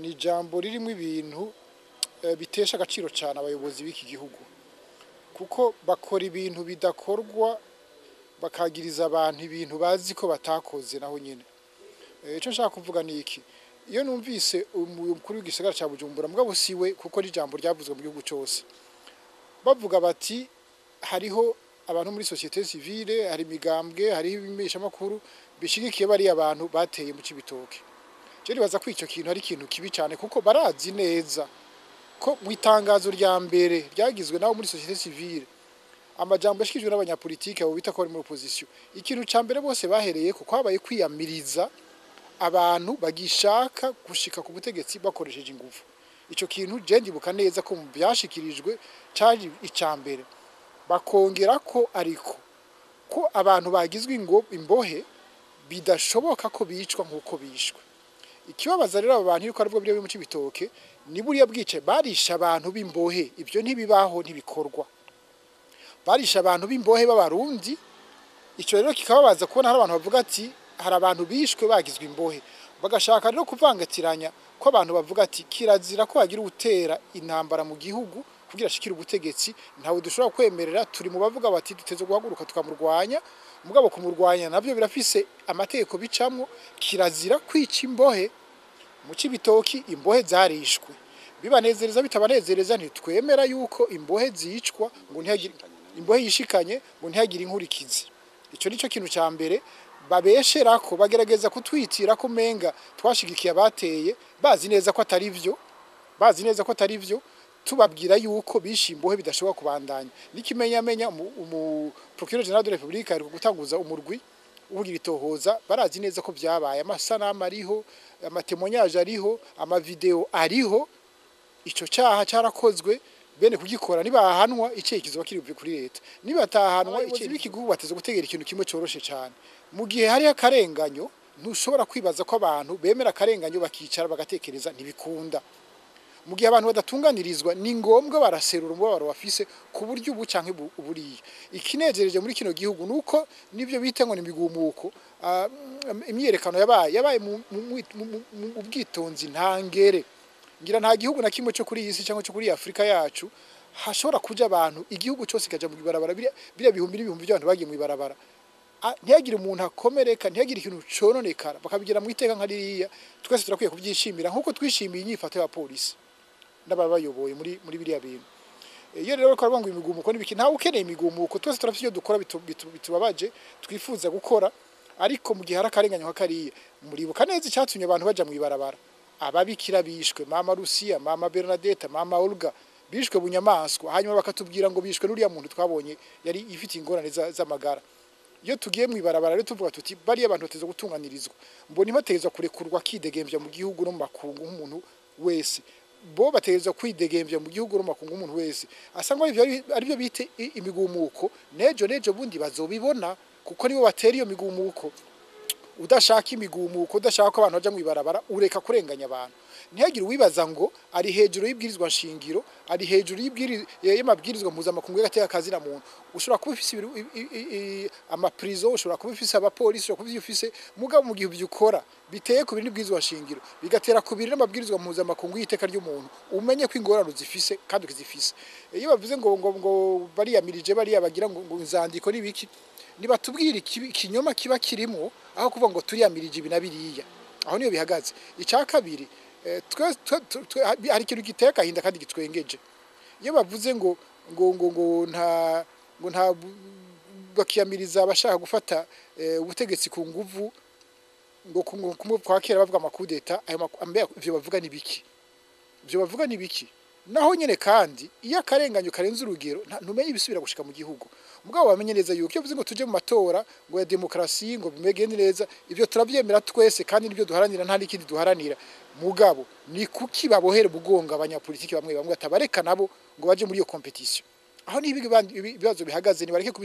Ni ijambo ririmo ibintu bitesha agaciro cyane abayobozi b'iki gihugu, kuko bakora ibintu bidakorwa, bakagiriza abantu ibintu bazi ko batakoze. Naho nyine icyo nshaka kuvuga ni iki: iyo numvise umukuru w'igisagara cya Bujumbura, mugabo siwe, kuko ni ijambo ryavuzwe mu gihugu cyose, bavuga bati hariho abantu muri société civile, hari imigambwe, hariho ibimenyeshamakuru bishigikiye bariya abantu bateye mu Cibitoke. Je nibaza ko icyo kintu ari ikintu kibi cyane, kuko barazi neza ko mu itangazo rya mbere ryagizwe nabo muri société civile, amajambo yashikijwe n'abanyapolitike abo bita ko bari muri opposition, ikintu ca mbere bose bahereye ko kwabaye kwiyamiriza abantu bagishaka gushika ku butegetsi bakoresheje ingufu. Ico kintu je ndibuka neza ko mu byashikirijwe cari ica mbere. Bakongera ko ariko ko abantu bagizwe imbohe bidashoboka ko bicwa nk'uko bishwe. Ikibabaza rero abo bantu yuko aribwo biri mu Cibitoke, ni buriya bwice barisha abantu b'imbohe. Ibyo ntibibaho, ntibikorwa. Barisha abantu b'imbohe b'Abarundi. Ico rero kikababaza kubona hari abantu bavuga ati hari abantu bishwe bagizwe imbohe, bagashaka rero kuvangatiranya ko abantu bavuga ati kirazira ko hagira utera intambara mu gihugu kugira ashikire ubutegetsi, ntawe dushobora kwemerera. Turi mu bavuga bati duteze guhaguruka tukamurwanya. Mugabo kumurwanya navyo birafise amategeko bicamwo. Kirazira kwica imbohe. Mu Cibitoki imbohe zarishwe, bibanezereza bitabanezereza, ntitwemera yuko imbohe zicwa ngo ntihagire imbohe yishikanye, ngo ntihagire inkurikizi. Ico nico kintu ca mbere babesherako, bagerageza kutwitira ko menga twashigikiye abateye, bazi neza ko atari vyo, bazi neza ko atari vyo. Tubabwira yuko bishe imbohe bidashobora kubandanya. N'ikimenyamenya, umu procureur général de la République ari gutanguza umurwi ubugira itohoza. Barazi neza ko byabaye, amasanamu ariho, ama témoignages ariho, ama vidéos ariho. Ico cyaha cyarakozwe. Bene kugikora nibahanwa, icyerekezo kiri kuri leta. Nibatahanwa, abayobozi b'igihugu bateze gutegera ikintu kimwe coroshe cyane: mu gihe hariho akarenganyo, ntushobora kwibaza ko abantu bemera akarenganyo bakicara bagatekereza, ntibikunda. Mu gihe abantu badatunganirizwa, ni ngombwa baraserura umubabaro bafise ku buryo ubu canke uburiya. Ikinejereje muri kino gihugu nuko nivyo bita ngo ni imigumuko, imyiyerekano yabaye mu bwitonzi ntangere. Ngira nta gihugu na kimwe cyo kuri iyi si cyangwa cyo kuri Afurika yacu hashobora kuja abantu, igihugu cyose kaja mu ibarabara, biriya bihumbi n'ibihumbi by'abantu bagiye mu ibarabara, ntihagire umuntu akomereka, ntihagire ikintu cononekara, bakabigira mu iteka nka ririya. Twese turakwiye kubyishimira nk'uko twishimiye inyifato y'abapolisi n'ababayoboye muri biriya bintu. Iyo rero bariko baravuga ngo imigumuko n'ibiki, ntawe ukeneye imigumuko. Twese turafite ibyo dukora bitubabaje, twifuza gukora, ariko mu gihe hari akarenganyo nka kariya, muribuka neza icyatumye abantu baja mu ibarabara: ababikira bishwe, Mama Lucia, Mama Bernadette, Mama Olga, bishwe bunyamaswa, hanyuma bakatubwira ngo bishwe n'uriya muntu twabonye yari ifite ingorane z'amagara. Iyo tugiye mu ibarabara rero tuvuga tuti bariya abantu bateza gutunganirizwa, mbona ibateza kurekurwa kidegembya mu gihugu no mu makungu nk'umuntu wese. Bo bategerezwa kwidegembya mu gihugu no mu makungu nk'umuntu wese. Asanga aribyo bite imigumuko, nejo nejo bundi bazobibona, kuko nibo batera iyo migumuko. Udashaka imigumuko, udashaka ko abantu baja mu ibarabara, ureka kurenganya abantu. Ntihagire uwibaza ngo ari hejuru y'ibwirizwa nshingiro, ari hejuru y'amabwirizwa mpuzamakungu y'agateka kazina muntu. Ushobora kuba ufise ama prisons, ushobora kuba ufise abapolisi, ushobora kuba ufise, mugabo mu gihe ivyo ukora biteye ku bindi bwirizwa nshingiro, bigatera ku biri n'amabwirizwa mpuzamakungu y'iteka ry'umuntu, umenye ko ingorane uzifise kandi ukizifise. Iyo bavuze ngo bariyamirije bariya bagira ngo inzandiko n'ibiki, nibatubwire ikinyoma kiba kirimo aho kuvuga ngo turiyamirije ibi na biriya. Aho niyo bihagaze. Icya kabiri, hari ikintu giteye agahinda kandi gitwengeje. Iyo bavuze ngo nta bakiyamiriza abashaka gufata ubutegetsi ku nguvu, ngo kwa kera bavuga ama coups d'état, ayo ivyo bavuga ni biki? Ivyo bavuga ni biki? Naho nyene kandi iyo akarenganyo karenze urugero, ntumenye ibisubira gushika mu gihugu. Mugabo bamenye neza yuko iyo bivuze ngo tuje mu matora, ngo ya demokarasi, ngo bimegende neza, ivyo turavyemera twese kandi nibyo duharanira, nta n'ikindi duharanira. Mugabo ni kuki babohera umugongo abanyapolitiki bamwe bamwe, atabareka nabo ngo baje muri iyo compétition? Aho ni ibibazo bihagaze, nibareke.